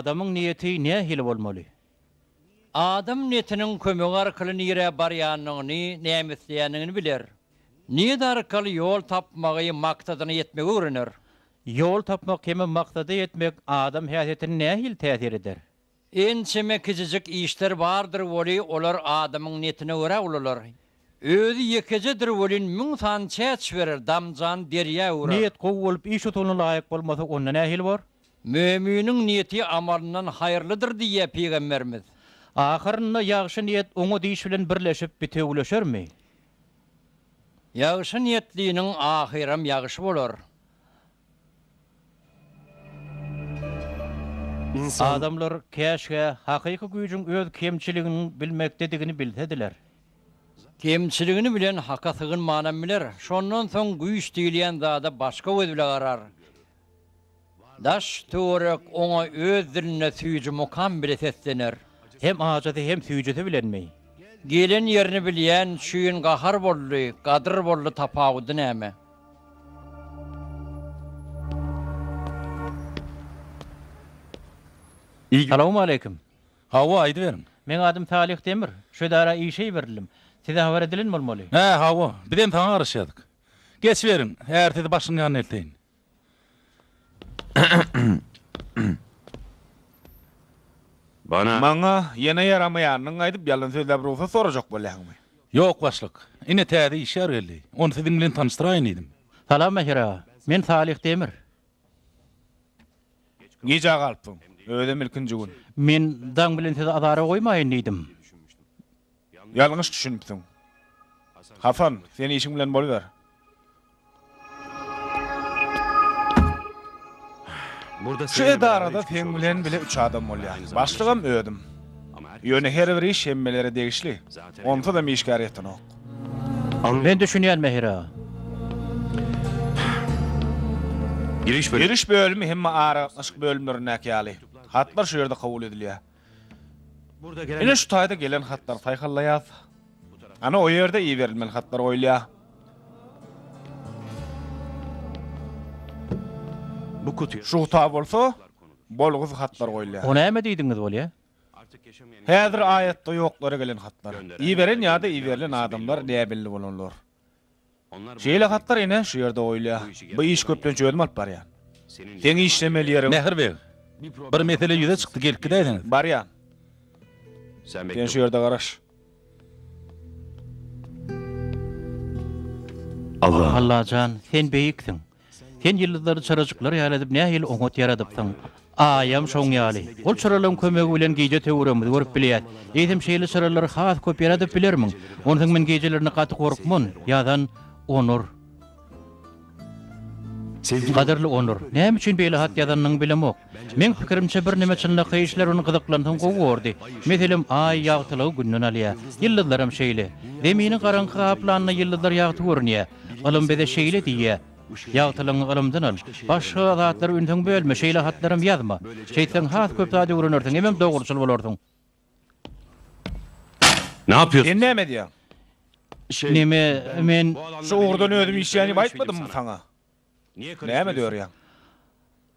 Adamyň niýeti nähili bolmaly? Adam niýetiniň kömegi arkaly nirä barýanyny, näme isleýändigini biler. Niýet arkaly ýol tapmagy, maksadyna ýetmegi öwrener. Ýol tapmak hemem maksada ýetmek adam häsiýetine nähili täsir eder? Ençeme kiçijik işler bardyr weli olar adamyň niýetine görä ulalar. Özi ýekejedir welin müň sany çäç berer, damjany derýa öwrer. Niýet gowy bolup iş usulyna laýyk bolmasa onda nähili bor? Möminiň niýeti amalyndan haýyrlydyr diýýär pygamberimiz. Ahyrynda ýagşy niýet oňat iş bilen birleşip bitewüleşermi? Ýagşy niýetliniň ahyram ýagşy bolar. Adamlar käşgä hakyky güýjüň öz kemçiliginiň bilmekdedigini bilsediler. Kemçiligini bilen Haka sygynmanam biler, şondan soň güýç diýilýän zada başga göz bile garar. Daş-töwerek oňa öz dilinde süýji mukam bile seslener. Hem ajysy hem süýjüsi bilenmi? Gelen ýerini bilýän üçin gahar boldy, gadyr boldy tapawudy näme? Salowmaleýkim. Hawa, aýdyberiň. Meň adym Salyh Demir. Şu edara işe iberildim. Size habar edilen bolmaly. Hä, hawa. Bizem saňa garaşýardyk. Geçiberiň, häzir sizi başlygyň ýanyna elteýin. Maňa ýene ýaramaýanyňy aýdyp, ýalan sözläp rugsat sorajak bolýaňmy? Ýok, başlyk. Ine, täze işgär geldi. Ony siziň bilen tanyşdyraýyn diýdim. Salam, Mähir aga. Men Salyh Demir. Gijä galypsyň. Özem ilkinji gün. Men daň bilen sizi azara goýmaýyn diýdim. Ýalňyş düşünipsiň. Hasan, sen işiň bilen boluber. Şu edarada seň bilen bile üç adam bolýar. Başlygam özüm. Ýöne her bir iş hemmelere degişli. Onsuzam işgär ýetenok. Men düşünýän Mähir aga. Giriş bölümi hemme aragatnaşyk bölümlerindäki ýaly. Hatlar şu ýerde kabul edilýär. Ine şu taýda gelen hatlary saýhallaýas. Ana o ýerde iberilmeli hatlar goýulýar. Şu guta bolsa bolgusyz hatlar goýulýar. O näme diýdiňiz bolýa? Häzir aýatda ýoklara gelen hatlar. Iberen ýa-da iberilen adamlar näbelli bolanlar. Şeýle hatlar ine şu ýerde goýulýar. Bu işi köplenç özüm alyp barýan. Seň işlemeli ýeriň. Mähir beg, bir mesele ýüze çykdy, gelip gidäýseňiz. Barýan. Sen şu ýerde garaş. Allajan, sen beýiksiň. Sen ýyldyzlary çyrajyklar ýaly edip nähili oňat ýaradypsyň. Aýam şoň ýaly. Ol çyralaryň kömegi bilen gije töweregimizi görüp bilýäs. Eýsem şeýle çyralary has köp ýaradyp bilermiň? Onsoň men gijelerine gaty gorkman, ýazan Onur. Gadyrly Onur, näme üçin beýle hat ýazanyňy bilemok. Meň pikirimçe birneme çynlakaý işler bilen gyzyklansaň gowy bordy. Meselem, Aý ýagtylygy Günden alýar. Ýyldyzlaram şeýle. Zemini garaňky gaplanda ýyldyzlar ýagty görünýär. Ylym bize şeýle diýýär. Ýagtylygyňy ylymdan al. Başga zatlara ünsüňi bölme, şeýle hatlaram ýazma. Şeýtseň has köp zat öwrenersiň hemem dogruçyl bolarsyň. Sen näme edýäň? Neme, men. Şu ugurdan özüm işleýän diýip aýtmadymmy saňa? Näme dörýäň?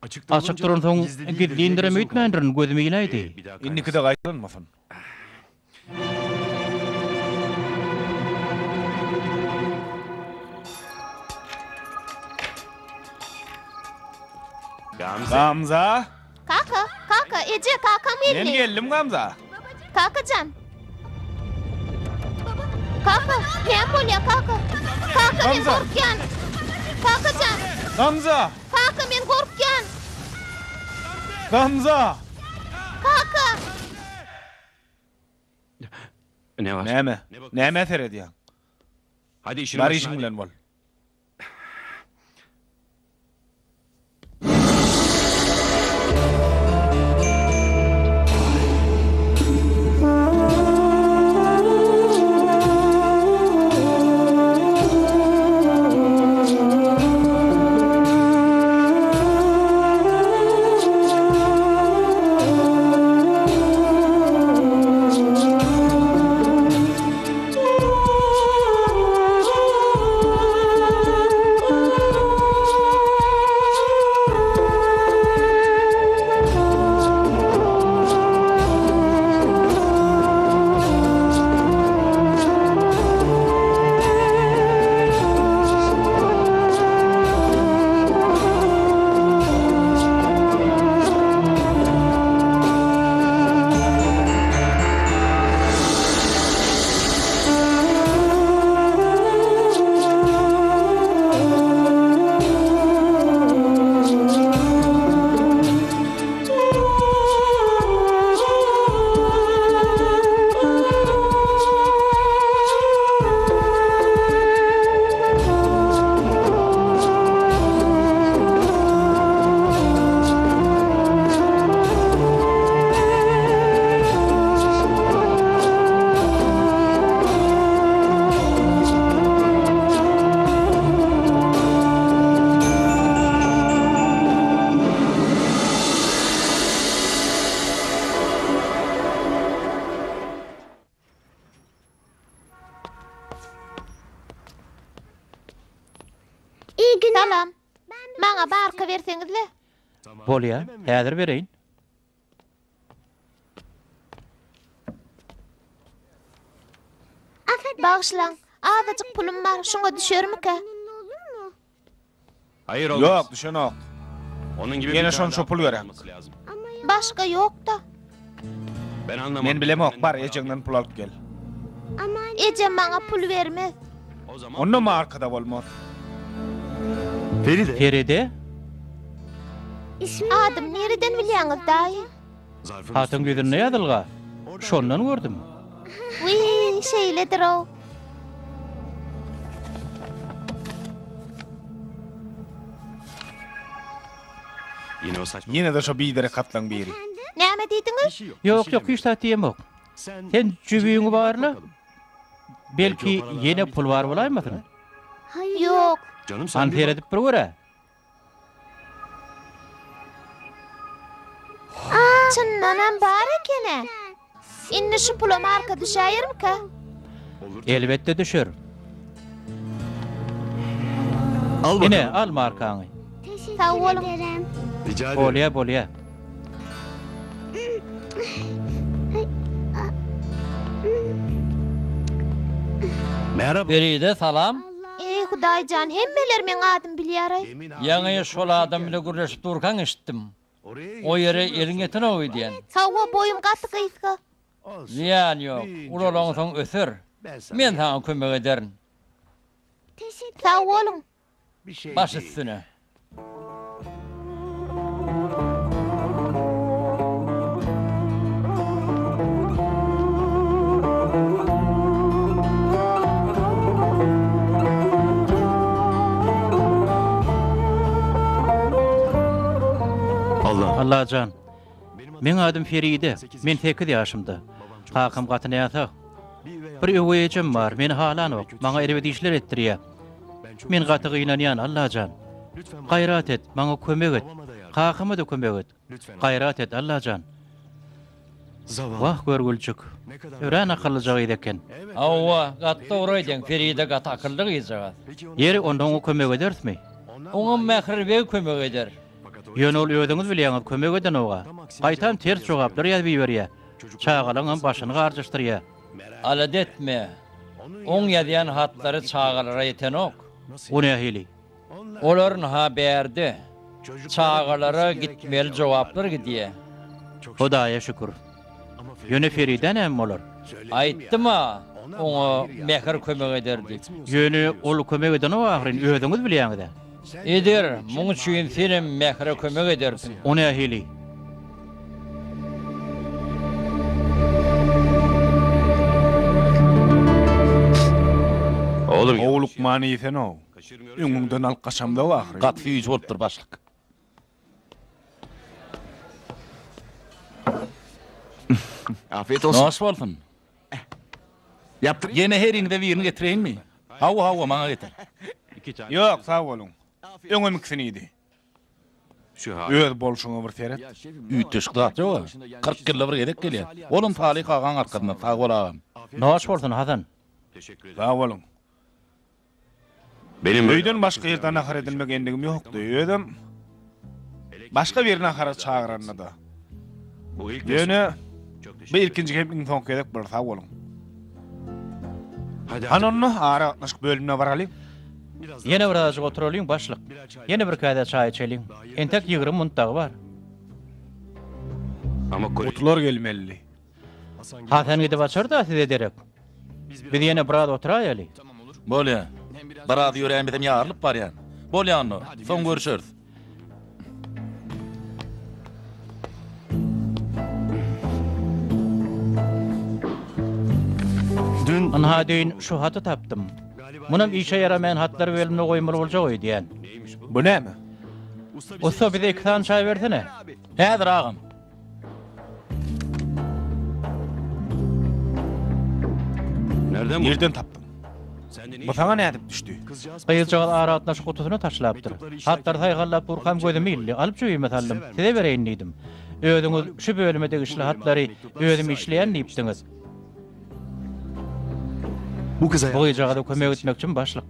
Açyk duransoň gizlindirem öýtmändirin, gözüm iläýdi. Indikide gaýtalanmasyn. Gamza! Kaka, kaka, eje, kakam geldi. Men geldim Gamza. Kakajan. Kaka, näme bolýar kaka? Kaka men gorkýan. Kakajan. Gamza! Kaka men gorkýan. Gamza! Kaka! Näme? Nämä seredýäň? Bar işiň bilen bol. Salam. Maňa barka berseňiz-le. Bolýa, häzir bereýin. Bagyşlaň, azajyk pulum bar, şuňa düşermikä? Ýok, düşenok. Ýene şonça pul gerek. Başga ýok-da. Men bilemok, bar, ejeňden pul alyp gel. Ejem maňa pul bermez. Onda marka-da bolmaz. Feride? Adymy nireden bilýäňiz, daýy? Hatyň ýüzünde ýazylga. Şondan gördüm. Wiý, şeýledir-ow. Ýene-de şo biderek hatlaň biri. Näme diýdiňiz? Ýok, ýok, hiç zat diýemok. Sen jübüňi barla. Belki, ýene pul bar bolaýmasyn? Ýok. Hany seredip bir gör-ä. Çyndanam bar eken-ä. Indi şu pula marka düşäýermikä? Elbetde düşer. Ine, al markaňy. Sag boluň. Bolýa, bolýa. Feride, salam. Eý, Hudaý jan, hemmeler meň adymy bilýär-aý. Ýaňy şol adam bile gürleşip durkaň eşitdim. O ýere eliň ýetenok öýdýän. Hawa, boýum gaty gysga. Zyýany ýok, ulalaňsoň öser. Men saňa kömek ederin. Sag boluň. Baş üstüne. Allajan. Meň adym Feride. Men sekiz ýaşymda. Kakam gaty näsag. Bir öweý ejem bar, meni halanok, maňa erbet işler etdirýär. Men gaty gynanýan, Allajan. Gaýrat et, maňa kömek et. Kakama-da kömek et. Gaýrat et, Allajan. Wah, görgüljik. Örän akyllyja gyz eken. Hawa, gaty dogry aýdýaň, Feride gaty akylly gyzjagaz. Ýeri, onda oňa kömek ederismi? Oňa Mähri beg kömek eder. Ýöne ol özüňiz bilýäňiz kömek edenog-a. Gaýtam ters jogaplar ýazyp iberýä. Çagalaňam başyny garjaşdyrýa. Alada etme. Oň ýazýan hatlary çagalara ýetenok. O nähili? Olar ynha bärde. Çagalara gitmeli jogaplar gidýä. Hudaýa şükür. Ýöne Feridä näme bolar? Aýtdym-a, oňa Mähir kömek eder diýip. Ýöne ol kömek edenok ahyryn, özüňiz bilýäňiz-ä. Eder, muň üçin senem Mähire kömek edersiň. O nähili? Howlukman iýsene-ow. Öňüňden alyp gaçamzok ahyry. Gaty süýji bolupdyr, başlyk. Afiyet olsun. Noş bolsun. Ýene heriňize birini getireýinmi? Hawa, hawa, maňa getir. Ýok, sag boluň. Öňem ikisini iýdi. Öz bolşuňa bir seret. Üýtgeşik zat ýog-a. 40 ýylda bir gezek gelýär. Olam Salyh agaň arkasynda. Sag bol agam. Noş bolsun, Hasan. Sag boluň. Öýden başga ýerde nahar edinmek endigim ýokdy. Özem başga biri nahara çagyranda-da. Ýöne bu ilkinji hem iň soňky gezek bolar, sag boluň. Hany onda aragatnaşyk bölümine baralyň. Ýene birazajyk oturalyň, başlyk. Ýene bir käse çaý içeliň. Entek 20 minut dagy bar. Gutular gelmelidi. Hasan gidip açar-da size derek. Biz ýene biraz oturaýaly. Bolýa. Biraz ýöräýmesem ýarylyp barýan. Bolýa onda. Soň görüşeris. Ynha düýn şu haty tapdym. Munam işe ýaramaýan hatlar bölümine goýmaly boljak öýdýän. Bu näme? Ussa bize iki sany çaý bersene. Häzir agam. Nirden tapdyň? Bu saňa nädip düşdi? Gyzjagaz aragatnaşyk gutusyna taşlapdyr. Hatlary saýhallap durkam gözüme ildi. Alyp jübime saldym. Size bereýin diýdim. Özüňiz şu bölüme degişli hatlary özüm işleýän diýipdiňiz. Bu gyzjagaza kömek etmekçimi başlyk?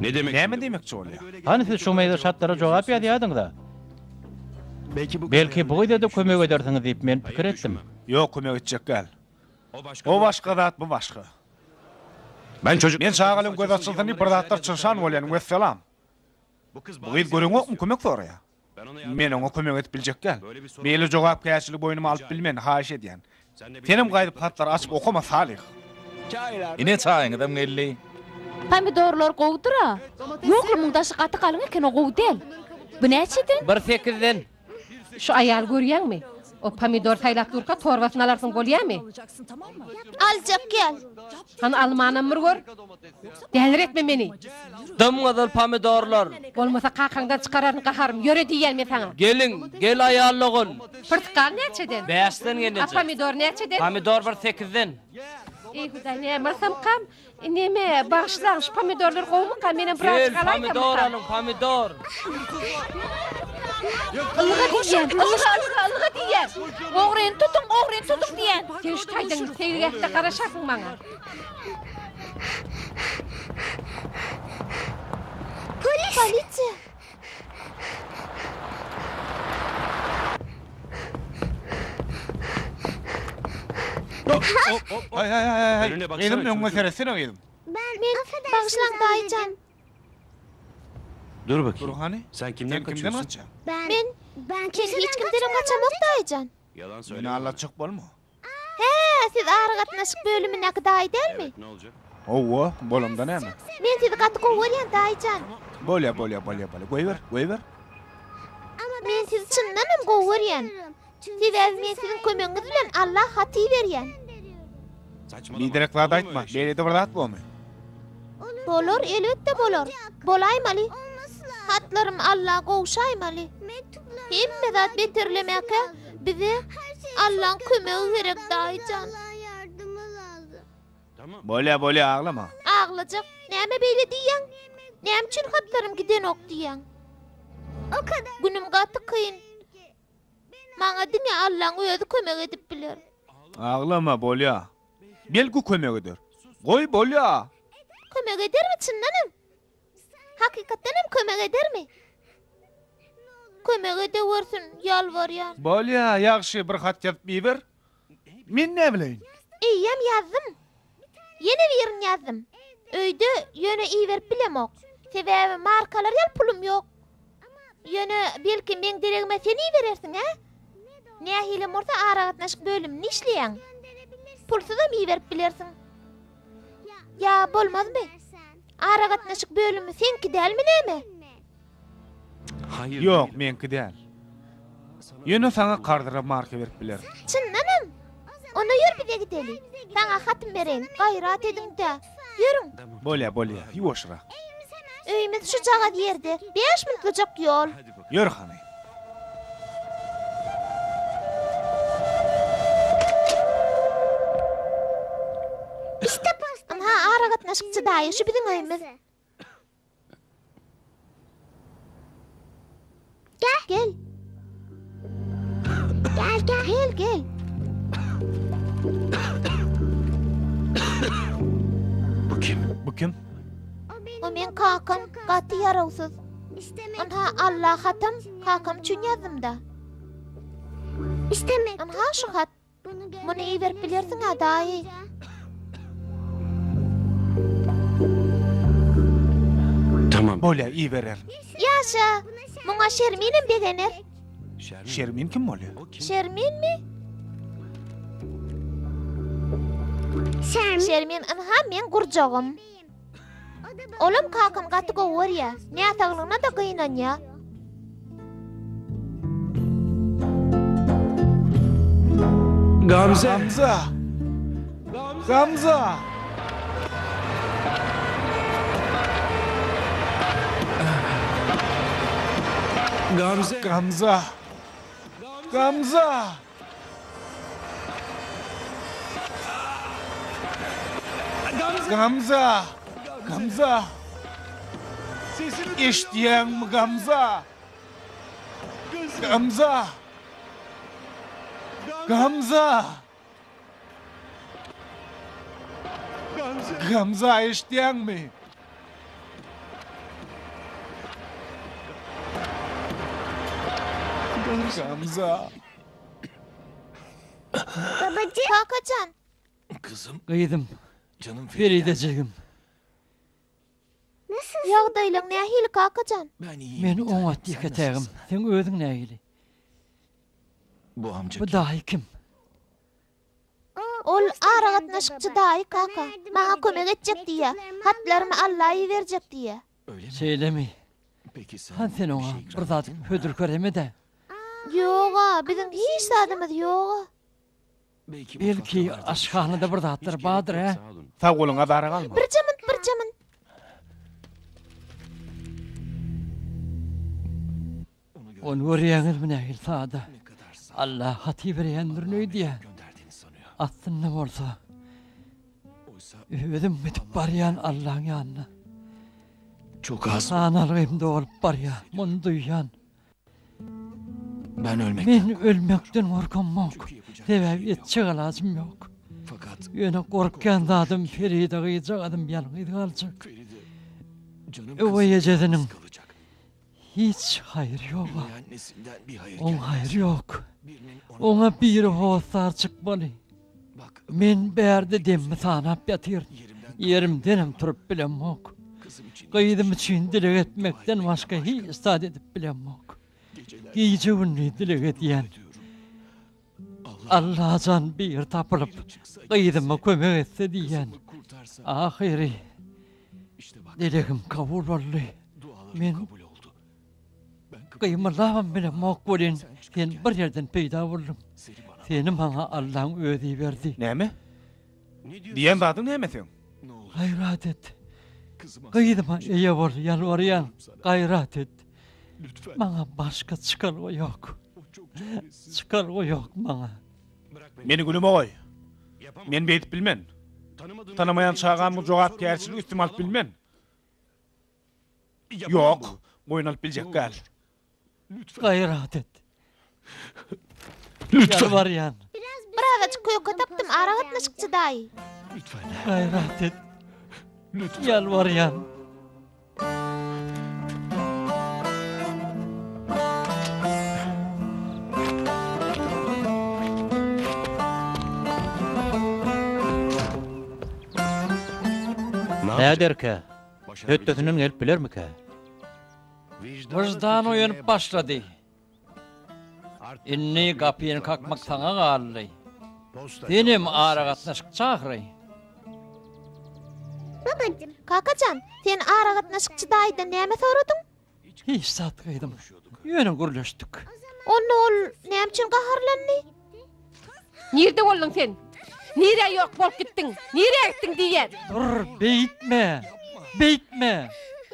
Näme diýmekçi bolýar? Hany siz şu meňzeş hatlara jogap ýazýardyňyz-a? Belki bu gyza-da kömek edersiňiz diýip men pikir etdim. Ýok, kömek etjek däl. O başga zat, bu başga. Men çagalaň gözi açylsyn diýip bir zatlar çyrşan bolýan, wessalam. Bu gyz göreňokmy kömek soraýar. Men oňa kömek edip biljek däl. Beýle jogapkärçiligi boýnuma alyp bilmen, haýyş edýän. Senem gaýdyp hatlary açyp okama, Salyh. Ine çaýyňyzam geldi. Pomidorlar gowudyr-a. Ýok-la, muň daşy gaty galyň eken, o gowy däl. Bu näçeden? Bir sekizden. Şu aýaly görýäňmi? O pomidor saýlap durka torbasyny alarsyň bolýamy? Aljak gel. Hany almanam bir gör. Däliretme meni. Dym gyzyl pomidorlar. Bolmasa kakaňdan çykararyn gaharym. Ýöre diýýän men saňa. Geliň, gel aýal ogul. Pyrtykal näçeden? Bäşden gelneje. A pomidor näçeden? Pomidor bir sekizden. Eý Hudaý näme alsamkam? Neme, bagyşlaň, şu pomidorlar gowumyka? Menem birazjyk Gel, alaýsamykam? pomidor alyň, pomidor. Ylga diýýän, ylga, ylga, ylga diýýän. Ogryny tutuň, ogryny tutuň diýýän. Sen şu taýdan seýilgähde garaşarsyň maňa. Polisiýa! Haý haý haý haý. Gyzym öňüňe seretsene gyzym. Men, bagyşlaň daýyjan. Dur hany. Sen kimden gaçýaň? Men, men hiç kimdenem gaçamok daýyjan. Meni aldatjak bolma. Hä, siz aragatnaşyk bölümindäki daýy dälmi? Hawa, bolamda näme? Men sizi gaty gowy görýän, daýyjan. Bolýa, bolýa, bolýa, bolýa. Goýber, goýber. Men sizi çyndanam gowy görýän. Sebäbi men siziň kömegiňiz bilen Alla hat iberýän. Biderek zat aýtma, beýlede bir zat bormy? Bolar, elbetde bolar. Bolaýmaly. Hatlarym Alla gowşaýmaly. Hemme zat beterlemäkä bize Allaň kömegi gerek daýyjan. Bolýa, bolýa, aglama. Aglajak. Näme beýle diýýäň? Näme üçin hatlarym gidenok diýýäň? Günüm gaty kyn. Maňa diňe Allaň özi kömek edip biler. Aglama, bolýa. Belki kömek eder. Goý, bolýa. Kömek edermi çyndanam? Hakykatdanam kömek edermi? Kömek edewersin, ýalbarýan. Bolýa, ýagşy, bir hat ýazyp iber. Men näbileýin? Eýýäm ýazdym. Ýene birini ýazdym. Öýde, ýöne iberip bilemok. Sebäbi markalar ýaly pulum ýok. Ýöne, belki, meň deregime sen iberersiň, hä? Nähilem bolsa aragatnaşyk bölüminde işleýäň. Pulsuzam iberip bilersiň. Ýa bolmazmy? Aragatnaşyk bölümi seňki dälmi näme? Ýok, meňki däl. Ýöne saňa karzyra marka berip bilerin. Çyndanam? Onda ýör bize gideli. Saňa hatym bereýin. Gaýrat ediň-dä. Ýörüň. Bolýa, bolýa. Ýuwaşrak. Öýümiz şujagaz ýerde. Bäş minutlyjak ýol. Ýör hany. Ynha, aragatnaşykçy daýy, şu biziň öýümiz. Gel. Gel, gel. Gel, gel. Bu kim? Bu kim? O meň kakam, gaty ýarawsyz. Ynha, Alla hatam kakam üçin ýazdym-da. Ynha şu hat. Muny iberip bilersiň-ä, daýy. Tamam. Bolýa, ibererin. Ýaşa! Muňa Şerminem begener. Şermin kim bolýa? Şerminmi? Şermin ynha meň gurjagym. Olam kakam gaty gowy görýä. Näsaglygyna-da gynanýa. Gamze. Gamza! Gamza! Gamze. Gamza! Gamza! Gamza! Gamza! Eşidýäňmi Gamza? Gamza! Gamza! Gamza eşidýäňmi? Gamza. Kakajan. Gyzym. Feridejigim. Ýagdaýlaň nähili kakajan? Men oňat ýeketägim. Seň özüň nähili? Bu daýy kim? Ol aragatnaşykçy daýy kaka. Maňa kömek etjek diýýä. Hatlarymy Alla iberjek diýýä. Şeýlemi? Han sen oňa bir zat hödür köreme-dä. Ýog-a, biziň hiç zadymyz ýog-a. Belki aşhanada bir zatlar bardyr, hä? Sag boluň, azara galmaň. Birje munt, birje munt. Ony görýäňizmi nähili sada. Alla hat iberýändirin öýdýä. Aslynda bolsa özüm gidip barýan Allaň ýanyna. Sanalgym dolup barýa, muny duýýan. Men ölmekden gorkamok. Sebäbi etjek alajym ýok. Ýöne gorkýan zadym Feride gyzjagazym ýalňyz galjak. Öweý ejesiniň hiç haýry ýog-a. Oň haýry ýok. Oňa biri hossar çykmaly. Men bärde demimi sanap ýatyryn. Ýerimdenem turup bilemok. Gyzym üçin dileg etmekden başga hiç zat edip bilemok. Gije-gündiz dileg edýän. Allajan biri tapylyp, gyzyma kömek etse diýýän. Ahyry dilegim kabul boldy. Men gymyldabam bilemok welin, sen bir ýerden peýda bolduň. Seni maňa Allaň özi iberdi. Näme? Diýen zadyň näme seň? Gaýrat et. Gyzyma eýe bol, ýalbarýan, gaýrat et. Maňa başga çykalga ýok. Çykalga ýok maňa. Meni günüme goý. Men beýdip bilmen. Tanamaýan çagamyň jogapkärçiligini üstüme alyp bilmen. Ýok, boýun alyp biljek däl. Gaýrat et. Ýalbarýan. Birazajyk köke tapdym, aragatnaşykçy daýy. Gaýrat et. Ýalbarýan. Näderkä? Hötdesinden gelip bilermikä? Wyždan oýanyp başlady. Indi gapyny kakmak saňa galdy. Senem aragatnaşykçy ahyry. Kakajan, sen aragatnaşykçy daýydan näme soradyň? Hiç zat gyzym. Ýöne gürleşdik. Onda ol näme üçin gaharlandy? Nirde bolduň sen? Nirä ýok bolup gitdiň? Nirä gitdiň diýýän? Dur, beýtme! Beýtme!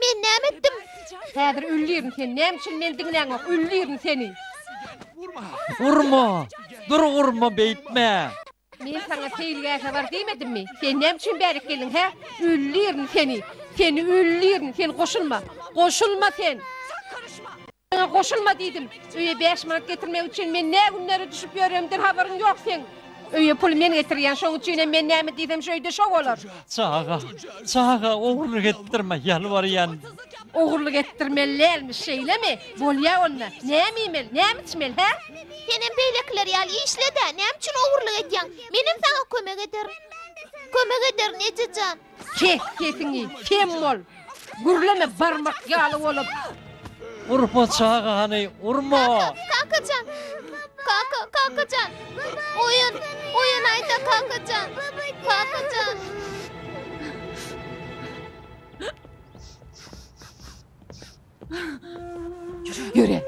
Men näme etdim? Häzir öldürin seni. Näme üçin meni diňläňok? Öldürin seni. Urma! Dur urma beýtme! Men saňa seýilgähe bar diýmedimmi? Sen näme üçin bärik geldiň, hä? Öldürin seni. Seni öldürin. Sen goşulma. Goşulma sen. Saňa goşulma diýdim. Öýe bäş manat getirmek üçin men nä günlere düşüp ýörenimden habaryň ýok seň. Öýe puly men getirýän, şoň üçinem men näme diýsem şu öýde şo bolar. Çaga, çaga ogurlyk etdirme, ýalbarýan. Ogurlyk etdirmeli dälmiş, şeýlemi? Bolýa onda. Näme iýmeli, näme içmeli, hä? Senem beýlekiler ýaly işle-dä, näme üçin ogurlyk edýäň? Menem saňa kömek ederin. Kömek ederin, eje jan. Kes sesiňi, kem bol! Gürleme barmak ýaly bolup! Urma çagany, urma! Kaka, kakajan! Kaka, kakajan! Oýan, oýanaýda kakajan! Kakajan! Ýöre!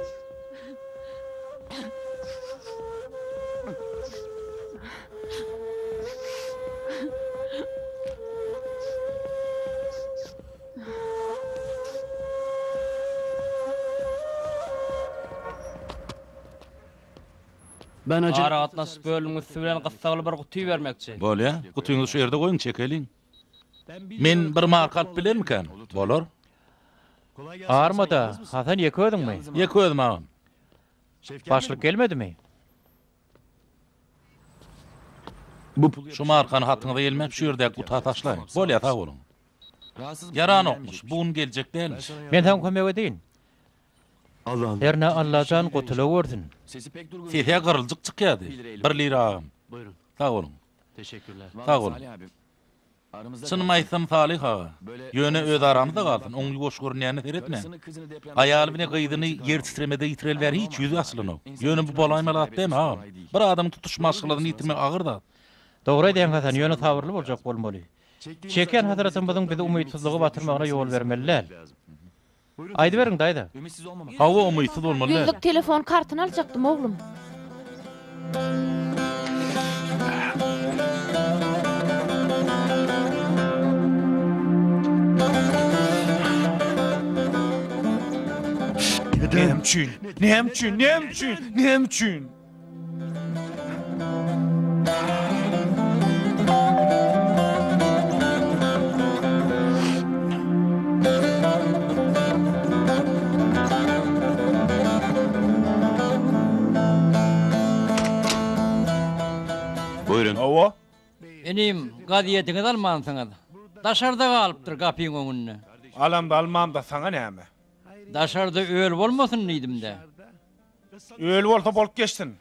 Aragatnaşyk bölüminiň üsti bilen gyssagly bir guty bermekçi. Bolýa, gutyňyzy şu ýerde goýuň, çekeliň. Men bir marka alyp bilermikäm? Bolar. Arma-da, Hasan ýeke özüňmi? Ýeke özüm agam. Başlyk gelmedimi? Şu markany hatyňyza ýelmäp şu ýerdäki guta taşlaýyň. Bolýa, sag boluň. Ýaranokmyş, bu gün geljek dälmiş. Men saňa kömek edeýin. Hernä Allajan gutula görsün. Sesi-ä gyryljyk çykýardy. Bir lira agam. Sag boluň. Sag boluň. Çynymy aýtsam Salyh aga, ýöne öz aramyzda galsyn, oň ýuwaş görünýänine seretmäň. Aýaly bile gyzyny ýer titremede ýitireli bäri hiç ýüzi açylanok. Ýöne bu bolaýmaly zat dämi agam? Bir adamyň tutuş maşgalasyny ýitirmegi agyr zat. Dogry aýdýaň Hasan, ýöne sabyrly boljak bolmaly. Çeken hasratymyzyň bizi umytsyzlyga batyrmagyna ýol bermeli däl. Aýdyberiň daýza. Hawa umytsyz bolmaly däl. Ýüzlük telefon kartyny aljakdym oglum. Näme üçin? Näme üçin? Näme üçin? Näme üçin? Buyurun. Hawa. Inim, gazýetiňizi almansyňyz. Daşarda galypdyr gapyň öňünde. Alamda almamda saňa näme? Daşarda öl bolmasyn diýdim-dä. Öli bolsa bolup geçsin.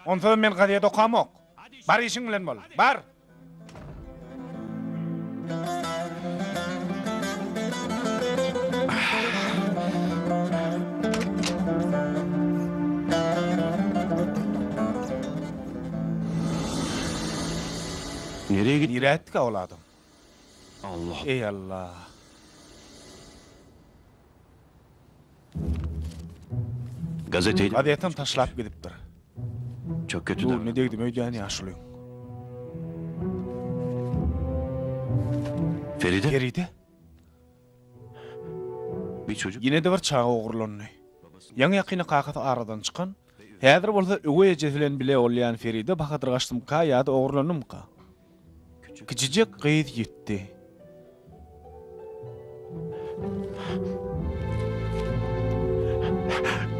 Onsuzam men gazet okamok. Bar işiň bilen bol. Bar! Nereye gitti? Nirä gitdikä ol adam? Allah. Eý Allah. Gazeteyi Gazetem taşlap gidipdir. çok kötü Dur davrandı. ne degdim öýdýän ýaşulyň. Feride Feride bir çocuk ýene-de bir çaga ogurlandy. Ýaňy-ýakynda kakasy aradan çykan, häzir bolsa öweý ejesi bilen bile bolýan Feride Bahadyr gaçdymyka ýa-da ogurlandymyka? Kiçijek gyz ýitdi.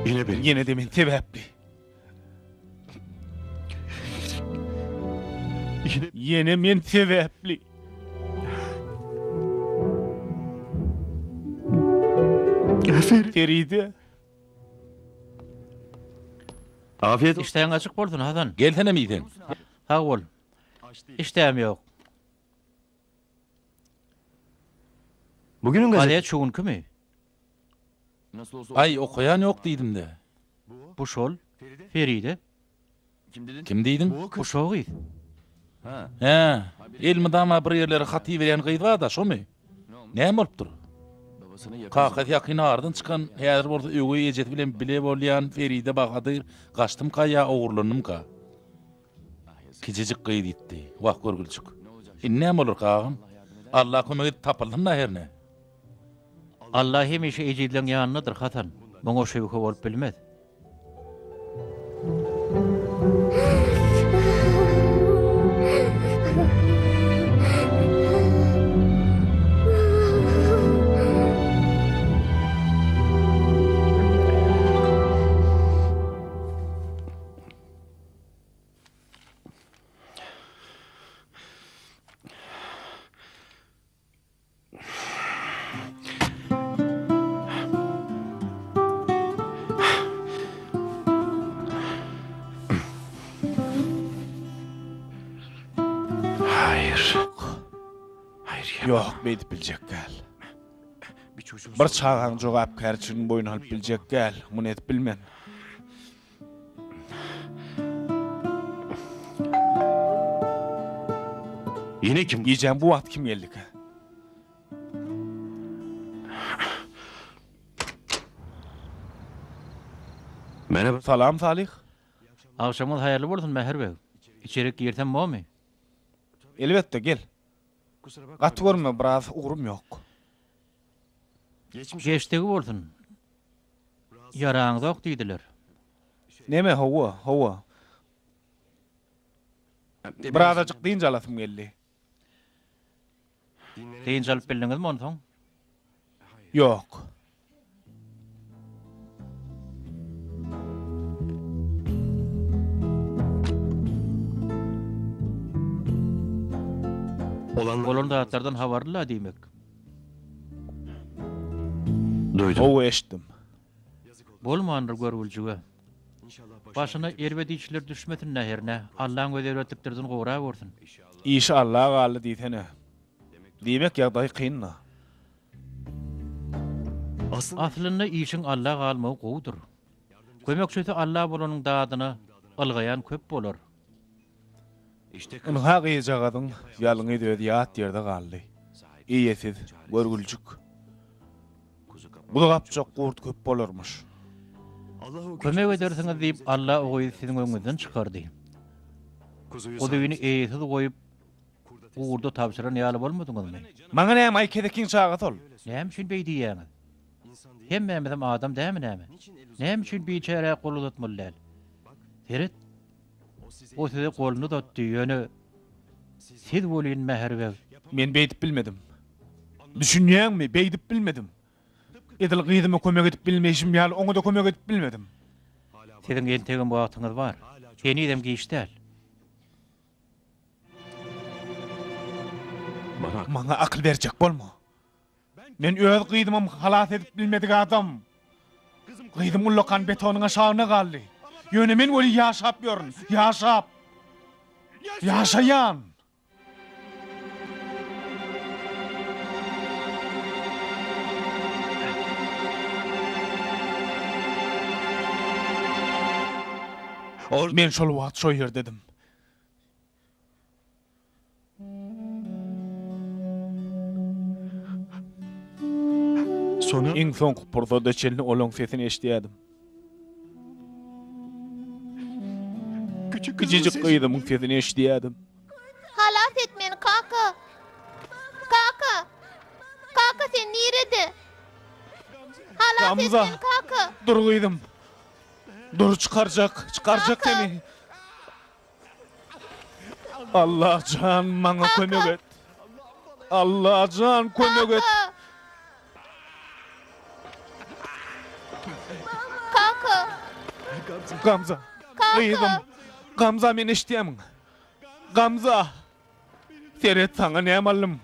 Yine benim. Ýene-de men sebäpli. Yine Ýene men sebäpli. Feride. Afiyet olsun. Işdäň açyk bolsun, Hasan. Gelsenem iýseň. Sag bol. Işdäm ýok. Bugünün gazet Gazet şu günkümi? Aý, okaýan ýok diýdim-de. Bu şol. Feride. Kim diýdiň? Bu şo gyz. Hä, elmydama bir ýerlere hat iberýän gyz bar-da, şomy? Näme bolupdyr? Kakasy ýakyn aradan çykan, häzir bolsa öweý ejesi bilen bile bolýan Feride Bahadyr gaçdymka ýa ogurlandymka? Kiçijik gyz ýitdi. Wah görgüljik. Indi näme bolarka agam? Alla kömek edip tapylsyn-da herne. Alla hemişe ejizleň ýanyndadyr Hasan. Muňa şübhe bolup bilmez. Hayır. Hayır yapma. Ýok, beýdip biljek däl. Bir çocuğun Bir çagaň jogapkärçiligini boýun alyp biljek däl. Muny edip bilmen. Yine kim? Gijäň bu wagty kim geldikä? Merhaba. Salam Salyh. Agşamyňyz haýyrly bolsun Mähir beg. Içerik girsem bormy? Elbetde gel. Gaty görme biraz ugrum ýok. Geçdigi bolsun. Ýaraňzok diýdiler. Neme hawa, hawa. Birazajyk dynç alasym geldi. Dynç alyp bildiňizmi onsoň? Ýok. Bolan zatlardan habarly-la diýmek. Duydum. Hawa eşitdim. Bolmandyr görgüljige. Başyna erbet işler düşmesin-dä hernä, Allaň özi erbetliklerden gorap görsün. Işi Alla galdy diýsene. Diýmek ýagdaý kyn-da. Aslynda işiň Alla galmagy gowudyr. Kömekçisi Alla bolanyň dadyna ylgaýan köp bolar. Ynha gyzjagazyň ýalňyz özi ýat ýerde galdy. Eýesiz, görgüljik. Guzy gapjak gurt köp bolarmyş. Kömek edersiňiz diýip Alla o gyzy siziň öňüňizden çykardy. Guzyny eýesiz goýup, gurda tabşyran ýaly bolmadyňyzmy? Maňa näme, aý kesekiň çagasy ol. Näme üçin beý diýýäňiz? Hemmämizem adam dämi näme? Näme üçin biçärä gol uzatmaly däl? Seret, o size goluny uzatdy, ýöne siz welin Mähir beg. Men beýdip bilmedim. Düşünýäňmi, beýdip bilmedim. Edil gyzyma kömek edip bilmeýşim ýaly oňa-da kömek edip bilmedim. Siziň entegem wagtyňyz bar. Henizem giç däl. Maňa akyl berjek bolma. Men öz gyzymam halas edip bilmedik adam. Gyzym ullakan betonyň aşagynda galdy. Ýöne men weli ýaşap ýörün. Ýaşap. Ýaşaýan. Men şol wagt şo ýerdedim. Iň soňky pursada çenli olaň sesini eşidýärdim. Kiçijik gyzymyň sesini eşidýärdim. Halas et meni, kaka! Kaka! Kaka, sen nirede? Halas et meni, kaka! Dur gyzym. Dur çykarjak, çykarjak seni. Allajan maňa kömek et. Allajan kömek et. Kaka. Gamza. Gyzym. Gamza meni eşidýärmiň? Gamza. Seret saňa näme aldym.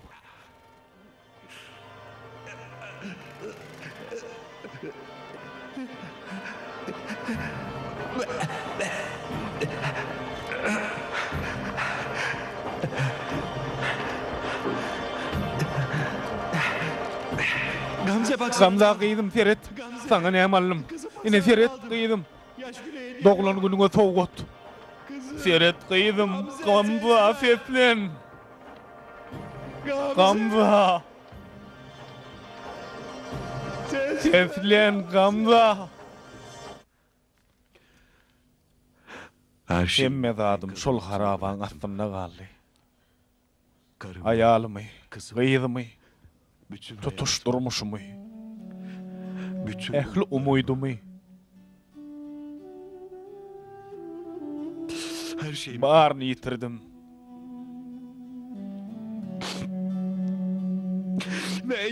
Gamza gyzym seret, saňa näme aldym. Ine seret gyzym. Doglan günüňe sowgat. Seret gyzym, Gamza seslen. Gamza. Seslen Gamza. Hemme zadym şol harabaň astynda galdy. Aýalymy, gyzymy, tutuş durmuşymy, ähli umydymy. Baryny ýitirdim.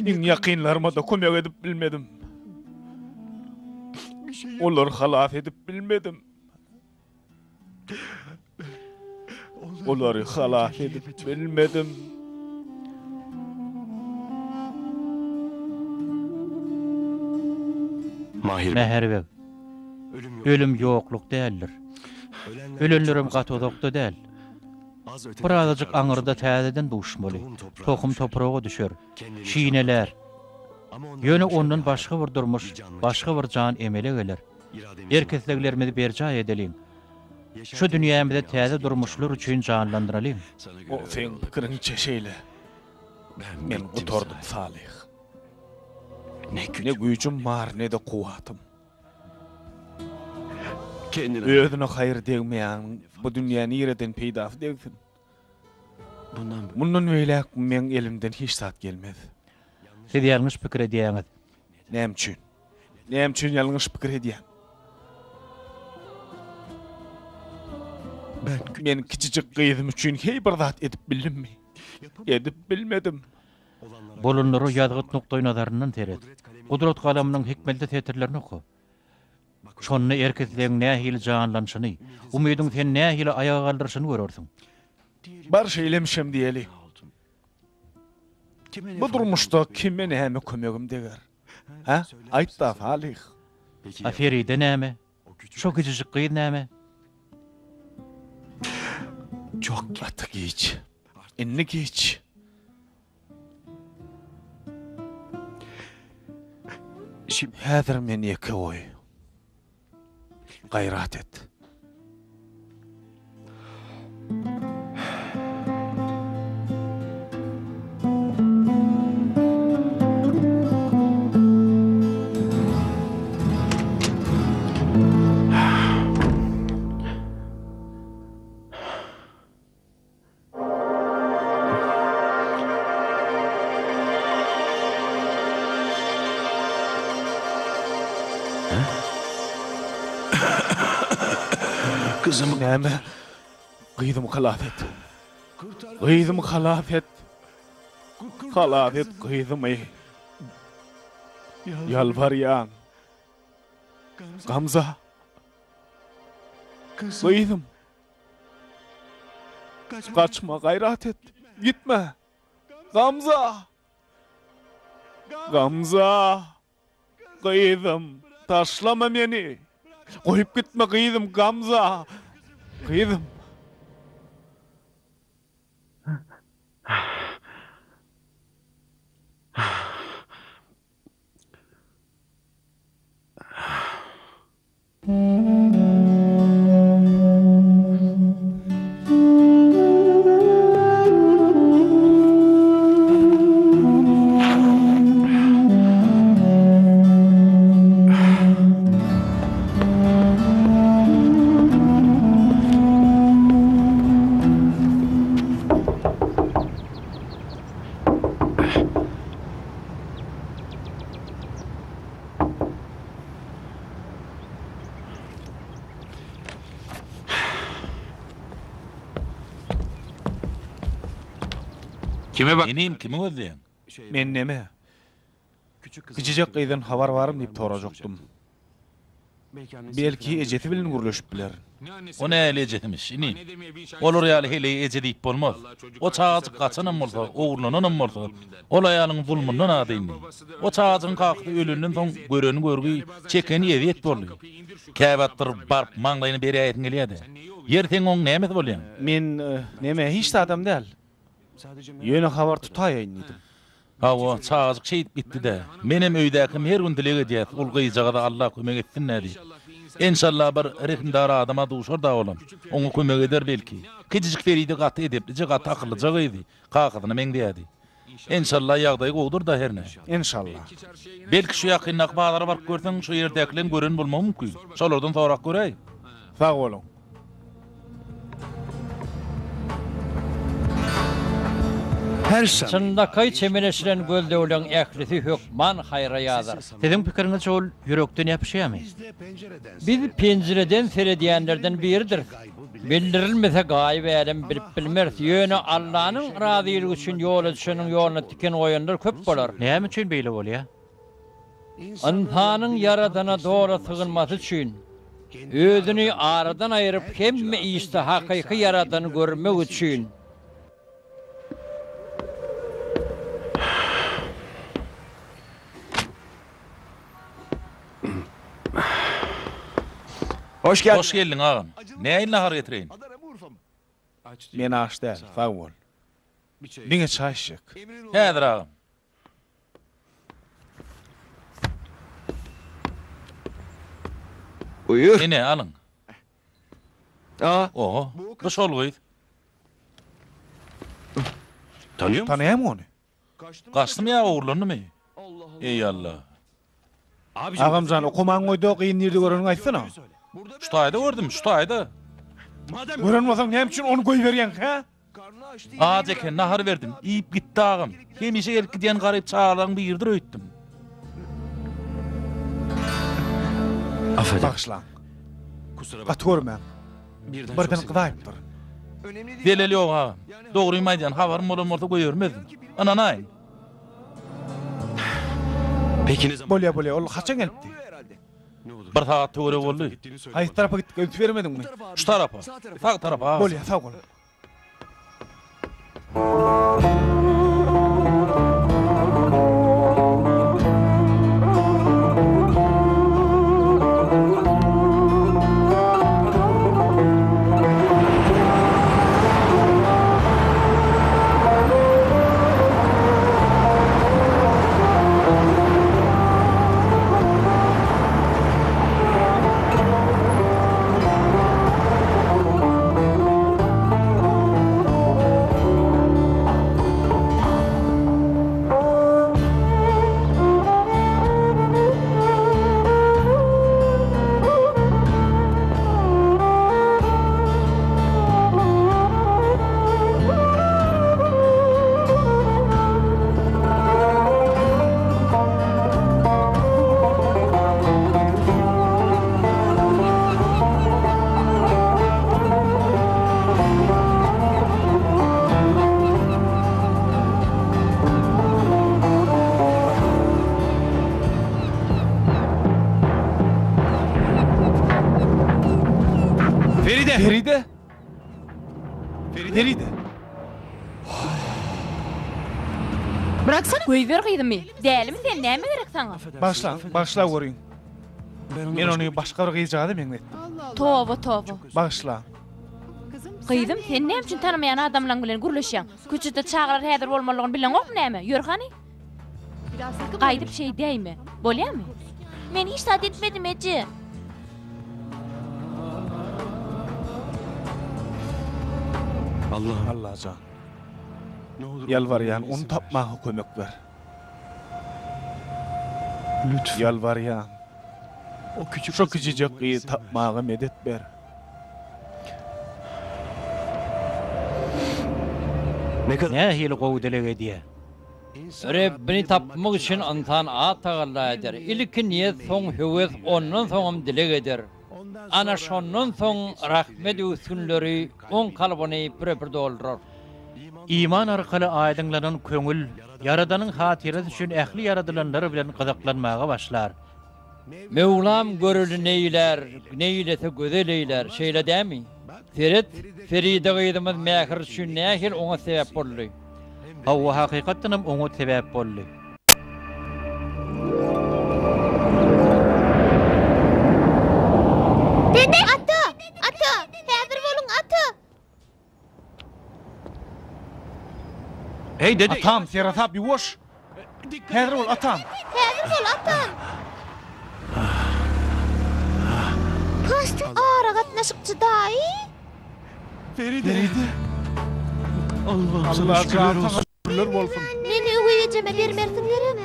Iň ýakynlaryma-da kömek edip bilmedim. Olary halas edip bilmedim. Olary halas edip bilmedim. Mähir beg, ölüm ýokluk däldir. Ölenlerem gaty uzakda däl. Birazajyk aňyrda täzeden duşmaly. Tohum topraga düşer. Şinelär. Ýöne ondan başga bir durmuş, başga bir jan emele geler. Erk-isleglerimizi berjaý edeliň. Şu dünýämizi täze durmuşlar üçin janlandyralyň. O seň pikiriňçe şeýle. Men gutardym Salyh. Ne güýjüm bar, ne-de kuwwatym. Özüne haýyr degmeýäniň bu dünýä nireden peýdasy degsin? Mundan beýläk meň elimden hiç zat gelmez. Siz ýalňyş pikir edýäňiz. Näme üçin? Näme üçin ýalňyş pikir edýän? Men kiçijik gyzym üçin heý bir zat edip bildimmi? Edip bilmedim. Bolanlara ýazgyt nukdaýnazaryndan seret. Gudrat galamynyň hikmetli setirlerini oka. Şonda erk-islegiň nähili janlanyşyny, umydyň seni nähili aýaga galdyryşyny görersiň. Bar şeýlemişem diýeli. Bu durmuşda kime näme kömegim deger? Hä? Aýt-da, Salyh. A Feride näme? Şo kiçijik gyz näme? Gaty giç. Indi giç. Häzir meni ýeke goý. Gaýrat et. Gyzymy Näme? Gyzymy halas et. Gyzymy halas et. Halas et gyzymy. Ýalbarýan. Gamza. Gyzym. Gaçma, gaýrat et. Gitme. Gamza! Gamza! Gyzym, taşlama meni. Goýup gitme gyzym, Gamza! Gyzym. Kime bak? Inim, kimi gözleýäň? Men neme? Kiçijek gyzdan habar barmy diýip sorajakdym. Belki ejesi bilen gürleşip bilerin. O nähili ejesimiş, inim? Olar ýaly heleýe eje diýip bolmaz. O çagajyk gaçanam bolsa, ogurlananam bolsa, ol aýalyň zulmundan ady indi. O çagajygyň kakasy ölenden soň göreni görgi, çekeni ezýet boldy. Käwagtlar baryp maňlaýyna beräýesiň gelýä-dä. Ýeri seň oň nämesi bolýaň? Men, neme, hiç zadam däl. Ýöne habar tutaýaýyn diýdim. Hawa, çagajyk şeýdip gitdi-dä. Menem öýdäkim her gün dileg edýäs, ol gyzjagaza Alla kömek etsin-dä diýip. Enşalla bir rehimdar adama duşar-da olam. Oňa kömek eder belki. Kiçijik Feride gaty edeplije, gaty akyllyja gyzdy. Kakasyna meňzeýärdi. Enşalla ýagdaýy gowudyr-da hernä. Enşalla. Belki şu ýakyndaky bazara baryp görseň, şo ýerdäkileň gören bolmagy mümkin. Şolardan sorap göräý. Sag boluň. Çynlakaý çemeleşilen gözlegleň ählisi hökman haýra ýazar. Siziň pikiriňizçe ol ýürekden ýapyşýarmy? Biz penjireden seredýänlerden biridiris. Bildirilmese gaýyp älem bilip bilmeris. Ýöne Allanyň razylygy üçin ýola düşeniň ýoluna tiken goýanlar köp bolar. Näme üçin beýle bolýar? Ynsanyň Ýaradana doly sygynmasy üçin, özüni aradan aýryp hemme işde hakyky Ýaradany görmek üçin. Hoş geldin. Hoş geldiň agam. Nähili nahar getireýin? Men aç däl, sag bol. Diňe çaý içjek. Häzir agam. Buýur. Ine, alyň. Oho, bu şol gyz. Tanýaňmy? Tanaýaňmy ony? Gaçdymy ýa ogurlandymy? Eý Alla. Agam jan, okamaňy goý-da, gyzy nirde göreniňi aýtsana. Şu taýda gördüm, şu taýda. Gören bolsaň näme üçin ony goýberýäň, hä? Aç eken, nahar berdim. Iýip gitdi agam. Hemişe gelip gidýän garyp çagalaryň biridir öýtdüm. Bagyşlaň. Gaty görmäň. Birden gyzaýypdyr. Zeleli ýok agam. Dogrymy aýdýan, habarym bolan bolsa goýbermezdim. Ynanaýyň. Bolýa, bolýa, ol haçan gelipdi? Bir sagat töweregi boldy. Haýsy tarapa gitdik, üns bermediňmi? Şu tarapa. Sag tarapa agam. Bolýa, sag bol. Feride! Feride! Feride! Goýber gyzymy. Dälimi sen, näme gerek saňa? Bagyşlaň, bagyşla görüň. Men ony başga bir gyzjagaza meňzetdim. Toba, toba. Bagyşlaň. Gyzym, sen näme üçin tanamaýan adamlaň bilen gürleşýäň? Köçede çagalar häzir bolmalygyny bileňokmy näme? Ýör hany. Gaýdyp şeýdäýme. Bolýamy? Men hiç zat etmedim, eje. Allajan, ýalbarýan, ony tapmaga kömek ber. Ýalbarýan, şo kiçijek gyzy tapmaga medet ber. Nähili gowy dileg edýär. Rebbini tapmak üçin ynsan az tagalla eder. Ilki niýet, soň höwes, ondan soňam dileg eder. Ana şondan soň rahmet öwüsginleri oň kalbyny pürepür doldurar. Iman arkaly aýdyňlanan köňül Ýaradanyň hatyrasy üçin ähli ýaradylanlar bilen gyzyklanmaga başlar. Möwlam göreli neýlär, neýlese gözel eýlär, şeýle dämi? Seret, Feride gyzymyz Mähir üçin nähili oňat sebäp boldy. Hawa, hakykatdanam oňat sebäp boldy. Dede! Ata! Ata! Häzir boluň, ata! Heý, dede! Atam, seresap, ýuwaş! Häzir bol, atam! Häzir bol, atam! Aragatnaşykçy daýy! Feride! Allahym sana şükürler olsun! Şükürler bolsun! Meni öweý ejeme bermersiň gerek?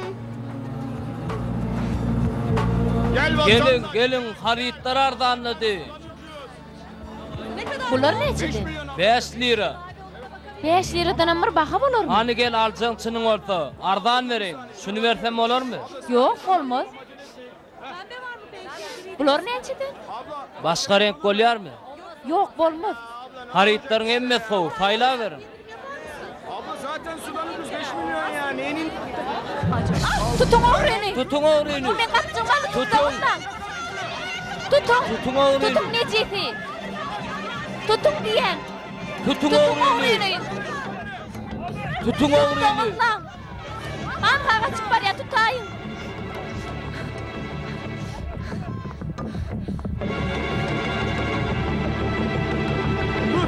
Geliň, geliň, harytlar arzanlady! Bular näçeden? 5 lira. 5 liradanam bir baha bolarmy? Hany gel aljaň çynyň bolsa, arzan bereýin. Şuny bersem bolarmy? Ýok, bolmaz. Bular näçeden? Başga reňk bolýarmy? Ýok, bolmaz. Harytlaryň hemmesi gowy, saýlaberiň. Tutuň ogryny! Tutuň ogryny! Bu meň gapjygym aldy, Tutuň! Tutuň! Tutuň ogryny! Tutuň nejisi! Tutuň diýýän! Tutuň Tutuň ogryny! ogryny! Tutuň ogryny! Tutuň! Hanha gaçyp barýar, tutaýyň!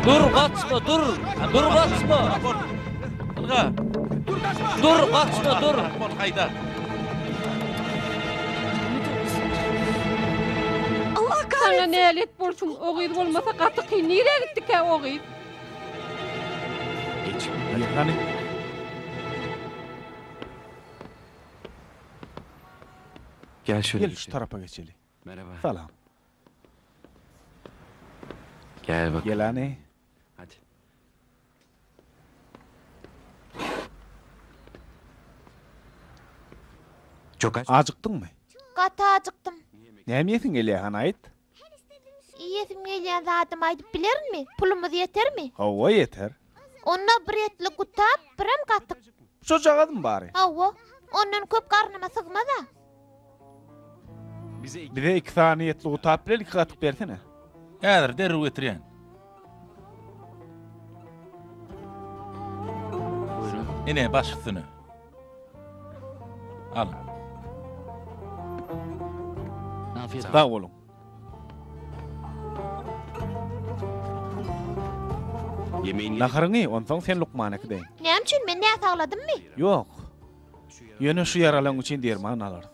Dur gaçma dur! Dur gaçma! Ylga! Dur gaçma dur! Bol haýda! Saňa nälet bolsun, o gyz bolmasa gaty kyn, nirä gitdikä o gyz? Gir hany. Gel şöyle Gel şu tarapa geçeli. Merhaba. Salam. Gel bak. Gel hany. Hadi. Çok aç. Ajykdyňmy? Gaty ajykdym. Näme iýesiň gelýär hany aýt? Iýesim gelýän zadymy aýdyp bilerinmi? Pulumyz ýetermi? Hawa ýeter. Onda bir etli gutap, birem gatyk. Şojagazmy bary? Hawa. Ondan köp garnyma sygmaz-a. Bize iki sany etli gutap bilen iki gatyk bersene. Häzir derrew getirýän. Ine, baş üstüne. Al. Sag boluň. Naharyňy onsoň sen lukmana äkideýin. Näme üçin men näsagladymmy? Ýok. Ýöne şu ýaralaň üçin derman alarys.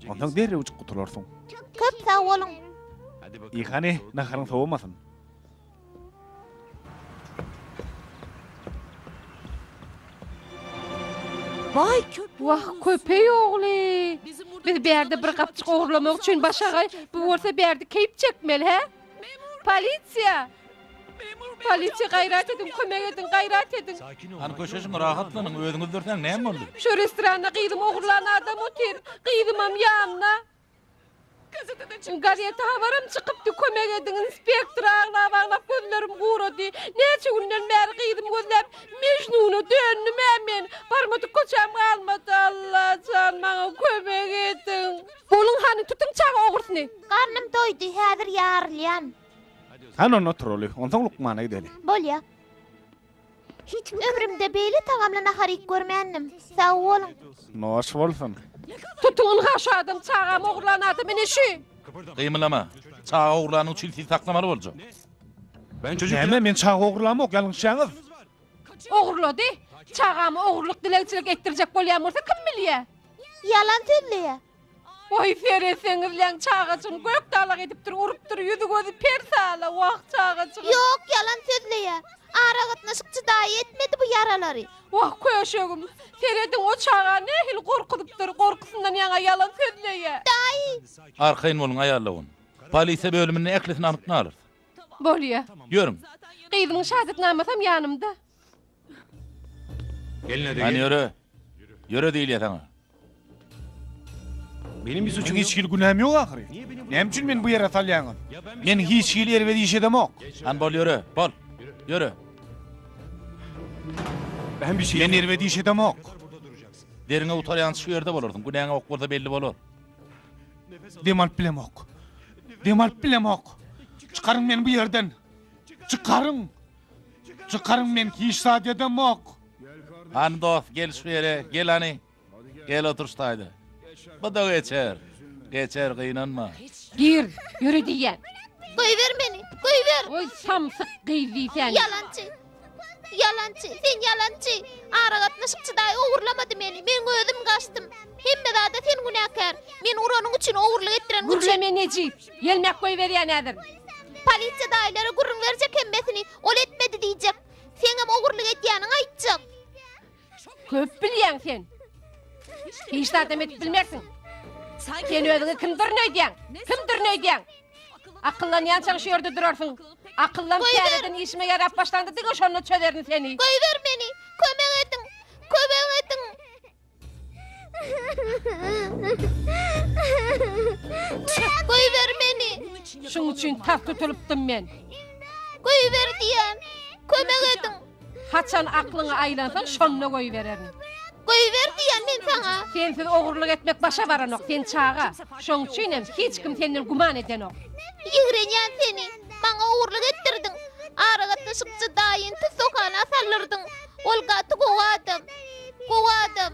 Onsoň derrewjik gutularsyň. Köp sag boluň. Iý hany, naharyň sowamasyn. Wah, köpeý ogly! Biz bärde bir gapjyk ogurlamak üçin başagaý, bu bolsa bärde keýp çekmeli, hä? Polisiýa! Polisiýa gaýrat ediň, kömek ediň, gaýrat ediň! Hany köşeşiň, rahatlanyň, özüňiz dürsäň näme boldy? Şu restoranda gyzymy ogurlan adam otyr, gyzymam ýanynda. Gazete habaram çykypdy, kömek ediň, inspektor aglap-aglap gözlerim gurady. Näçe günden bäri gyzymy gözläp Mejnuna döndüm-ä men. Barmadyk köçäm galmady, Allajan, maňa kömek ediň. Boluň hany, tutuň çaga ogrusyny. Garnym doýdy, häzir ýarylýan. Hany onda oturaly, onsoň lukmana gideli. Bolýa. Ömrümde beýle tagamly nahar iýip görmändim. Sag boluň. Noş bolsun. Tutuň ynha şu adam çagamy ogurlan adam ine şu. Gymylama. Çaga ogurlanyň üçin sizi saklamaly boljak. Näme men çaga ogurlamok ýalňyşýaňyz. Ogurlady. Çagamy ogurlyk dilegçilik etdirjek bolýan bolsa kim bilýä. Ýalan sözleýä. Goý seretseňizläň çagajygym gök dalak edipdir urupdyr ýüzi gözi persala wah çagajygym. Ýok ýalan sözleýä. Aragatnaşykçy daýy etmedi bu ýaralary. Wah köşegim serediň o çaga nähili gorkuzypdyr gorkusyndan ýaňa ýalan sözleýä. Daýy. Arkaýyn boluň aýal dogan. Polisiýa bölüminde ählisini anyk alarys. Bolýa. Ýörüň. Gyzymyň şahadatnamasam ýanymda. Hany ýöre. Ýöre diýilýär saňa. Meniň hiç hili günäm ýok ahyry. Näme üçin meni bu ýere salýaňyz? Men hiç hili erbet iş edemok. Hany bol ýöre, bol. Ýöre. Men erbet iş edemok. Deriňe gutarýança şu ýerde bolarsyň. Günäňe ok bolsa belli bolar. Dem alyp bilemok. Dem alyp bilemok. Çykaryň meni bu ýerden. Çykaryň. Çykaryň men hiç zat edemok. Hany dost gel şu ýere gel hany. Gel otur şu taýda. Bu-da geçer. Geçer gynanma. Gir, ýöre diýýän. Goýber meni, goýber. Oý samsyk gyz diýsene. Ýalançy. Ýalançy, sen ýalançy. Aragatnaşykçy daýy ogurlamady meni. Meň özüm gaçdym. Hemme zada sen günäkär. Meni uranyň üçin, ogurlyk etdireniň üçin. Gürleme nejis. Ýelmäp goýberýän häzir. Polisiýa daýylara gürrüň berjek hemmesini. Ol etmedi diýjek. Seňem ogurlyk edýäniňi aýtjak. Köp bilýäň sen. Hiç zadam edip bilmersiň. Sen özüňi kimdirin öýdýäň? Kimdirin öýdýäň? Akyllanýançaň şu ýerde durarsyň. Akyllanyp täzeden işime ýarap başlanda diňe şonda çözerin seni. Goýber meni! Kömek ediň! Kömek ediň! Goýber meni! Şuň üçin tas tutulypdym men. Goýber diýýän! Kömek ediň! Haçan aklyňa aýlansaň, şonda goýbererin. Goýber diýýän men saňa! Sensiz ogurlyk etmek başa baranok, sen çaga. Şoň üçinem hiç kim senden güman edenok. Ýigrenýän seni! Maňa ogurlyk etdirdiň. Aragatnaşykçy daýyny tussaghana saldyrdyň. Ol gaty gowy adam. Gowy adam.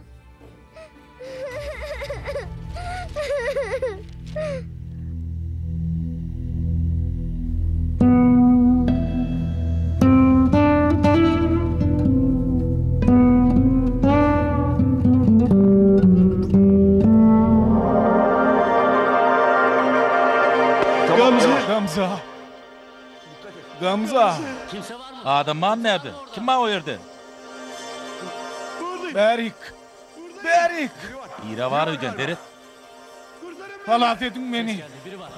Gamze! Gamze! Gamze! Adam barmy närde? Kim bar o ýerde? Bärik! Bärik! Biri bar öýden, seret. Halas ediň meni!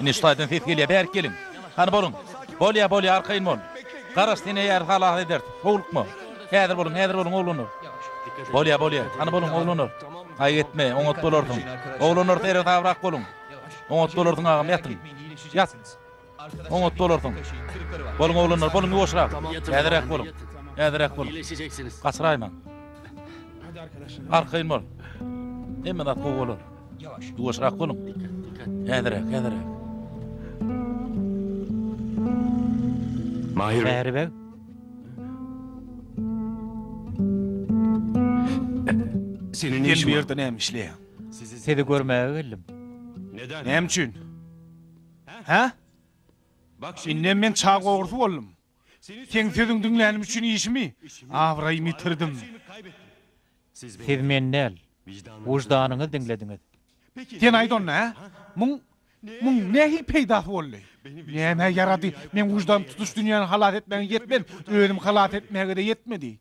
Ine şu taýdan ses gelýär, bärik geliň. Hany boluň. Bolýa, bolýa, arkaýyn bol. Garaş, seni häzir halas ederis. Howlukma. Häzir boluň, häzir boluň, oglanlar. Bolýa, bolýa. Hany boluň, oglanlar. Gaýgy etme, oňat bolarsyň. Oglanlar, seresabrak boluň. Oňat bolarsyň agam, ýatyň. Ýat. Oňat bolarsyň. Boluň oglanlar, boluň ýuwaşrak. Häziräk boluň. Häziräk boluň. Gaçyraýmaň. Arkaýyn bol. Hemme zat gowy bolar. Ýuwaşrak boluň. Häziräk, häziräk. Mahir Bäri beg. Senin ne Sen işin bu var? ýerde näme işleýäň? Sizi görmäge geldim. Näme üçin? Hä? Indem men çaga ogrusy boldum. Seň sözüňi diňlänim üçin işimi, abraýymy ýitirdim. Siz meni däl, wyždanyňyzy diňlediňiz. Sen aýt onda, hä? Muň, muň nähili peýdasy boldy? Nämä ýarady? Meň wyždanym tutuş dünýäni halas etmäge ýetmez, özümi halas etmäge-de ýetmedi.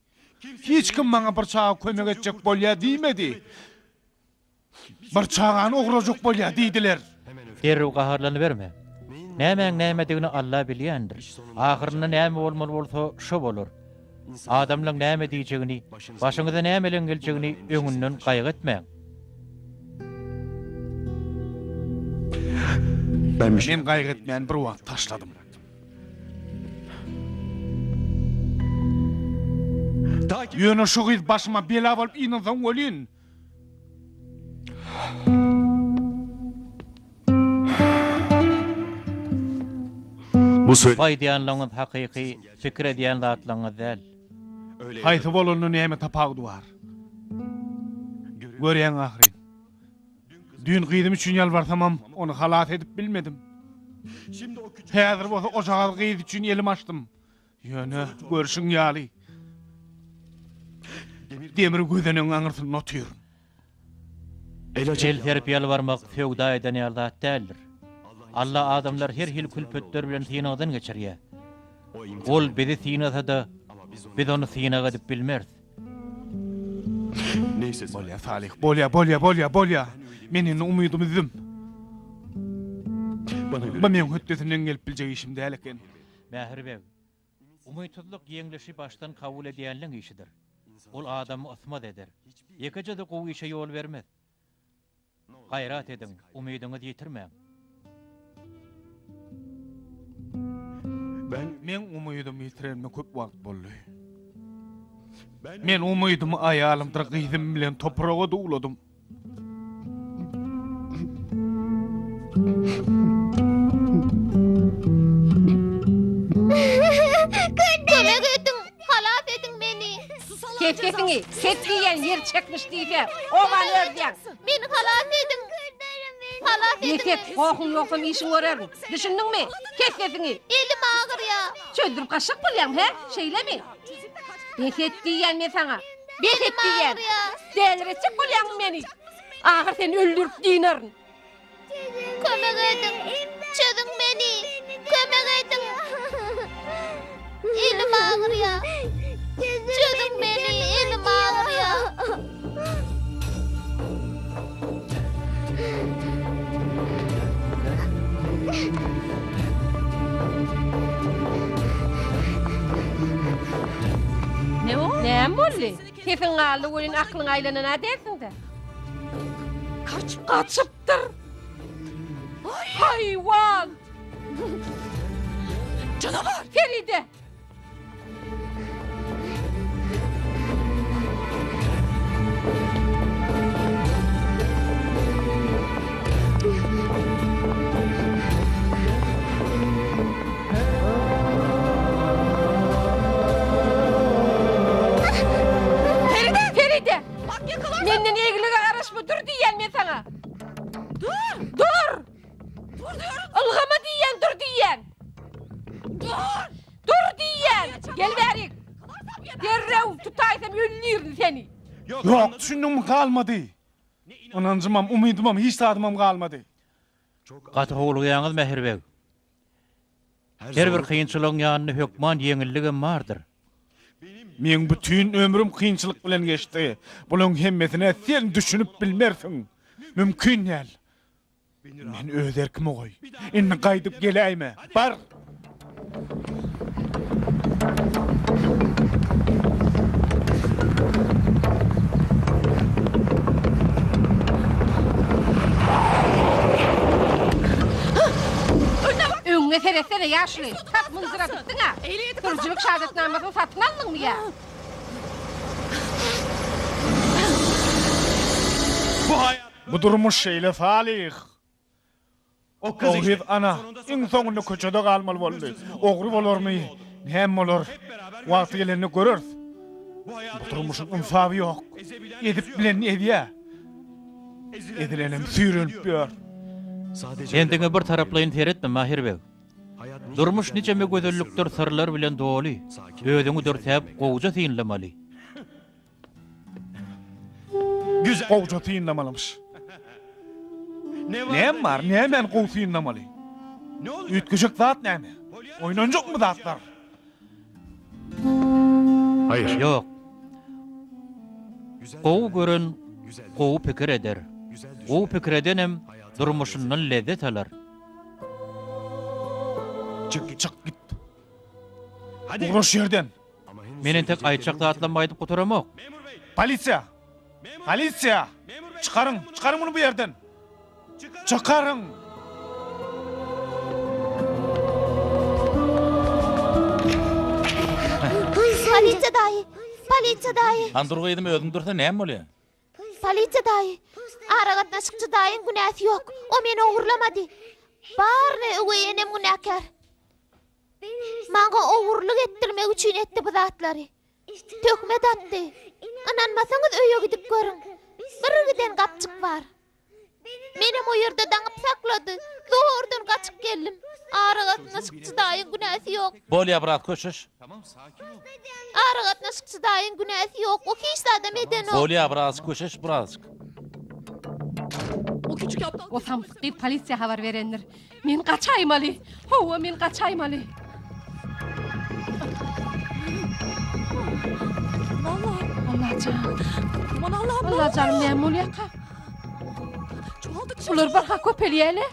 Hiç kim maňa bir çaga kömek etjek bolýar diýmedi. Bir çagany ogurlajak bolýar diýdiler. Derrew gaharlanyberme. Nämäň nämedigini Alla bilýändir. Ahyrynda näme bolmaly bolsa, şo bolar. Adamlaň näme diýjegini, başyňyza nämeleň geljegini öňünden gaýgy etmäň. Men gaýgy etmäni bir wagt taşladym. Ýöne şu gyz başyma bela bolup inensoň welin, Bu aýdýanlaryňyz hakyky pikir edýän zatlaryňyz däl. Haýsy bolanda näme tapawudy bar? Görýäň ahyryn. Düýn gyzym üçin ýalbarsamam, ony halas edip bilmedim. Häzir bolsa ojagaz gyz üçin elim açdym. Ýöne, görşüň ýaly, demir gözenegiň aňyrsynda otyryn. El serip ýalbarmak söwda eden ýaly zat däldir. Alla adamlary her hili külpetler bilen synagdan geçirýär. Ol bizi synasa-da, biz ony synag edip bilmeris. Bolýa, Salyh, bolýa, bolýa, bolýa, bolýa. Men indi umydymy üzdüm. Bu meň hötdesinden gelip biljek işim däl eken. Mähir beg, umytsyzlyk ýeňlişi başdan kabul edýänleň işidir. Ol adamy ysmaz eder. Ýekeje-de gowy işe ýol bermez. Gaýrat ediň, umydyňyzy ýitirmäň. Meň umydymy ýitirenime köp wagt boldy. Men umydymy aýalymdyr gyzym bilen topraga duwladym. Kömek ediň, halas ediň meni. Kes sesiňi, kes diýýän ýer çekmiş diýse, obany ördýäň. Meni halas ediň. Halas ediň. Bes et, gohuň ýogsam işiň görerin. Düşündiňmi? Kes sesiňi. Elim agyrýar. Çözdürip gaçjak bolýaňmy, hä? Şeýlemi? Bes et diýýän men saňa. Bes et diýýän. Däliretjek bolýaňmy meni? Ahyr seni öldürip dynaryn. Kömek ediň! Çözüň meni! Kömek ediň! Elim agyrýar. Çözüň meni, elim agyrýar. Näme boldy? Sesiň galdy welin aklyň aýlanan-a dälsiň-dä. Gaçypdyr. Haýwan! Feride! Feride! Feride! Menden eglige garaşma, dur diýýän men saňa. Dur! Dur! Ylgama diýýän, dur diýýän. Dur! Dur diýýän! Gel bärik. Derrew tutaýsam öldürin seni. Ýok, düşündiňmi, galmady. Ynanjymam, umydymam, hiç zadymam galmady. Gaty howlugýaňyz, Mähir beg. Her bir kynçylygyň ýanynda hökman ýeňilligem bardyr. Meň bütin ömrüm kynçylyk bilen geçdi. Bulaň hemmesine sen düşünip bilmersiň. Mümkin däl. Meni öz erkime goý. Indi gaýdyp geläýme. Bar! Öňüňe seretsene, ýaşuly. Tas mynjyradypdyň-a. Sürüjilik şahadatnamasyny satyn aldyňmy ýa? Bu durmuş şeýle salyh. O gyz ana, iň soňunda köçede galmaly boldy. Ogry bolarmy, näme bolar, wagty gelende göreris. Bu durmuşyň ynsaby ýok. Ezip bilenini ezýär. Ezilenem süýrenip ýör. Sen diňe bir taraplaýyn seretme, Mahir beg. Durmuş nijeme gözellikdir syrlar bilen doly. Özüňi dürsäp, gowuja synlamaly. Gowja synlamalymyş. Näme bar, nämäni gowy synlamaly? Üýtgeşik zat näme? Oýnanjakmy zatlar? Ýok. Gowy gören gowy pikir eder. Gowy pikir edenem durmuşyndan lezzet alar. Çyk git. Ugra şu ýerden. Men entek aýtjak zatlarymy aýdyp gutaramok. Polisiýa! Polisiýa! Çykaryň! Çykaryň muny bu ýerden! Çykaryň! Polisiýa daýy! Polisiýa daýy! Han dur gyzym özüň dursa näme bolýa? Polisiýa daýy! Aragatnaşykçy daýyň günäsi ýok. O meni ogurlamady. Baryna öweý enem günäkär. Maňa ogurlyk etdirmek üçin etdi bu zatlary. Töhmet atdy. Ynanmasaňyz öýe gidip görüň. Bir giden gapjyk bar. Menem o ýerde daňyp saklady. Zordan gaçyp geldim. Aragatnaşykçy daýyň günäsi ýok. Bolýa biraz köşeş. Aragatnaşykçy daýyň günäsi ýok. O hiç zadam edenok. Bolýa birazjyk köşeş birazjyk. O samsyk gyz polisiýa habar berendir. Men gaçaýmaly. Hawa, men gaçaýmaly. Allajan. Allajanym näme bolýarka? Bular barha köpelýärler.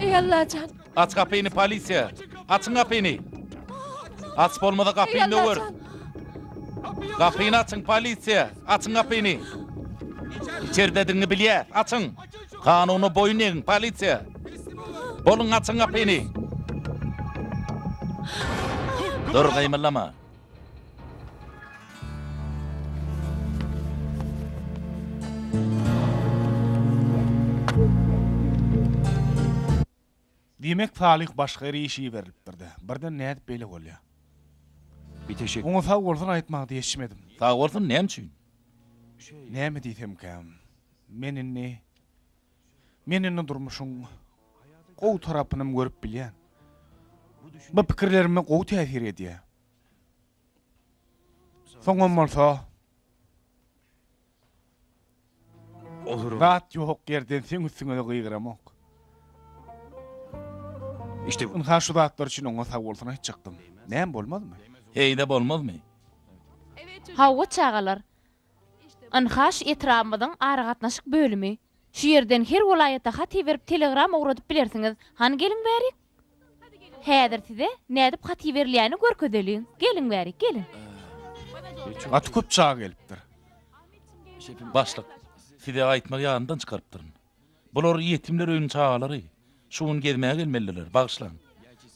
Eý Allajan. Aç gapyny polisiýa. Açyň gapyny. Aç bolmasa gapyny döwer. Gapyny açyň polisiýa. Açyň gapyny. Içeridedigiňi bilýäs. Açyň. Kanuna boýun egiň, polisiýa! Boluň, açyň gapyny! Dur, gymyldama! Diýmek, Salyh başga ýere işe iberilipdir-dä. Birden nädip beýle bolýar? Oňa sag bolsun aýtmaga-da ýetişmedim. Sag bolsun näme üçin? Näme diýsemkäm? Men indi Men indi durmuşyň gowy tarapynam görüp bilýän. Bu pikirlerime gowy täsir edýär. Soňam bolsa Zat ýok ýerden seň üstüňe-de gygyramok. Ynha şu zatlar üçin oňa sag bolsun aýtjakdym. Näme bolmazmy? Heý-de bolmazmy? Hawa çagalar, Ynha şu etrabymyzyň aragatnaşyk bölümi. Şu ýerden her welaýata hat iberip telegram ugradyp bilersiňiz. Hany geliň bärik. Häzir size nädip hat iberilýänini görkezeliň. Geliň bärik, geliň. Gaty köp çaga gelipdir. Başlyk, size aýtmagy ýadymdan çykarypdyryn. Bular ýetimler öýüniň çagalary. Şu gün gezmäge gelmelidirler. Bagyşlaň.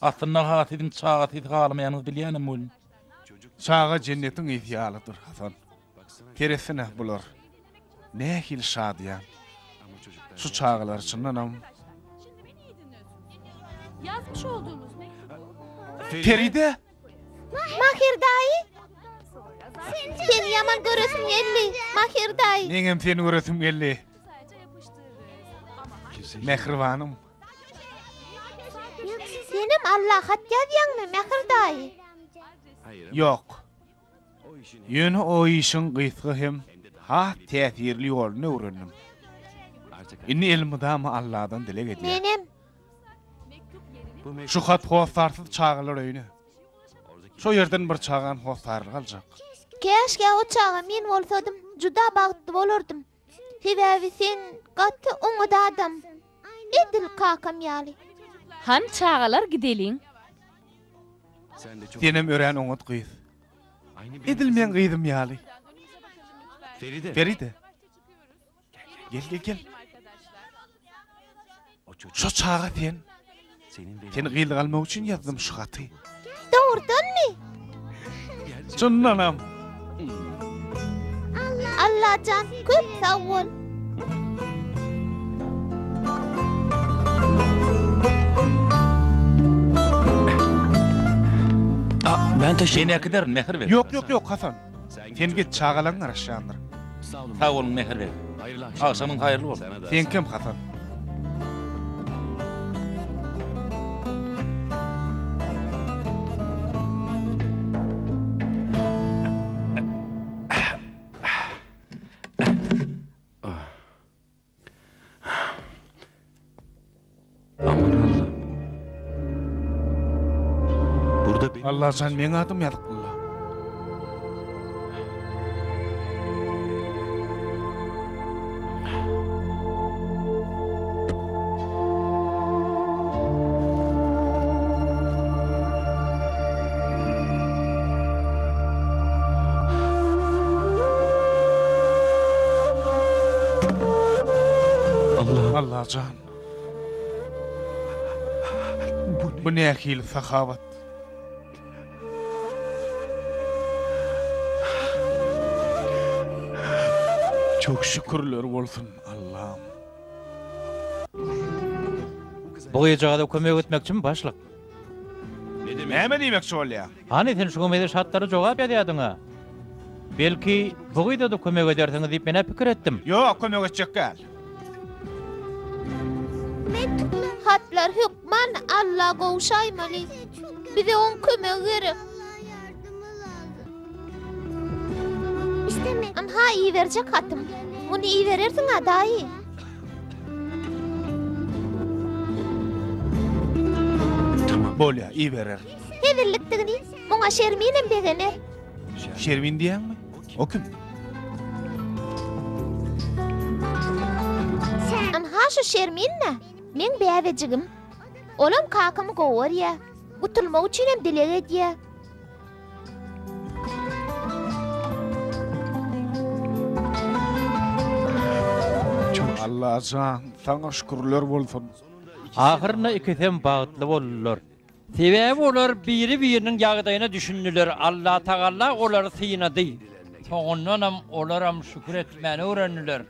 Aslynda-ha siziň çaga sesi halamaýanyňyzy bilýänem welin. Çaga jennetiň ysy ýalydyr, Hasan. Seretsene, bular nähili şadyýan. Şu çagalar çyndanam. Peride! Mahir daýy! Seni ýaman göresim geldi, Mahir daýy. Meňem seni göresim geldi. Mähribanym. Senem Alla hat ýazýaňmy, Mähir daýy? Ýok. Ýöne o işiň gysga hem has täsirli ýoluny öwrendim. Indi elmydama Alladan dileg edýän. Menem. Şu hat hossarsyz çagalar öýüne. Şo ýerden bir çagany hossarlyga aljak. Käşgä o çaga men bolsadym, juda bagtly bolardym. Sebäbi sen gaty oňat adam. Edil kakam ýaly. Hany çagalar gideliň. Senem örän oňat gyz. Edil meň gyzym ýaly. Feride. Gel gel gel. Şo çaga sen. Seni gyzlyga almak üçin ýazdym şu haty. Dogrudanmy? Çyndanam. Allajan köp sag bol. Men äkiderin, Mähir beg. Ýok, ýok, ýok, Hasan. Sen git, çagalaň garaşýandyr. Sag boluň, Mähir beg. Agşamyň haýyrly bolsun. Seňkem, Hasan. Aman Allam. Burada benim Allajan meň adym ýazypdylla. Allajan. Bu nähili sahawat? Çok şükürler bolsun Allam. Bu gyzjagaza kömek etmekçimi başlyk? Näme diýmekçi bolýaň? Hany sen şuňa mezeş hatlara jogap ýazýadyň-a. Belki, bu gyza-da kömek edersiňiz diýip men-ä pikir etdim. Ýok, kömek etjek däl. Hatlar hökman Alla gowşaýmaly. Bize oň kömegi gerek. Ynha iberjek hatym. Muny iberersiň-a, daýy? Bolýa, ibererin. Hezillikdigini muňa Şerminem begener. Şermin diýýäňmi? O kim? Ynha şu Şermin-dä, meň bäbejigim. Olam kakamy gowy görýä. Gutulmak üçinem dileg edýä. Allajan, saňa şükürler bolsun. Ahyrynda ikisem bagtly boldular. Sebäbi olar biri-biriniň ýagdaýyna düşündiler, Allatagala olary synady. Soňundanam olaram şükür etmäni öwrendiler.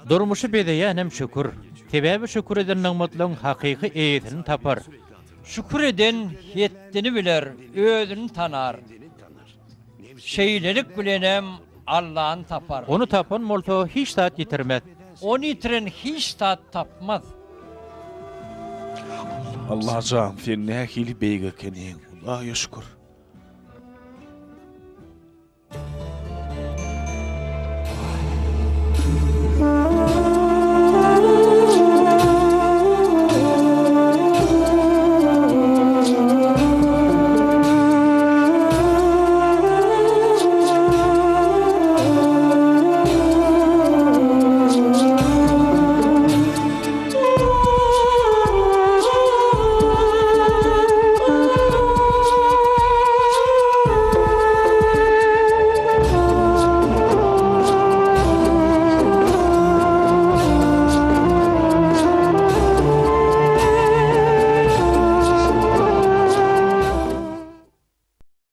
Durmuşy bezeýänem şükür. Sebäbi şükür eden nygmatlaryň hakyky eýesini tapar. Şükür eden hetdini biler, özüni tanar. Şeýlelik bilenem Allany tapar. Ony tapan bolsa hiç zat ýitirmez. Ony ýitiren hiç zat tapmaz. Allajan sen nähili beýik ekeniň, Hudaýa şükür.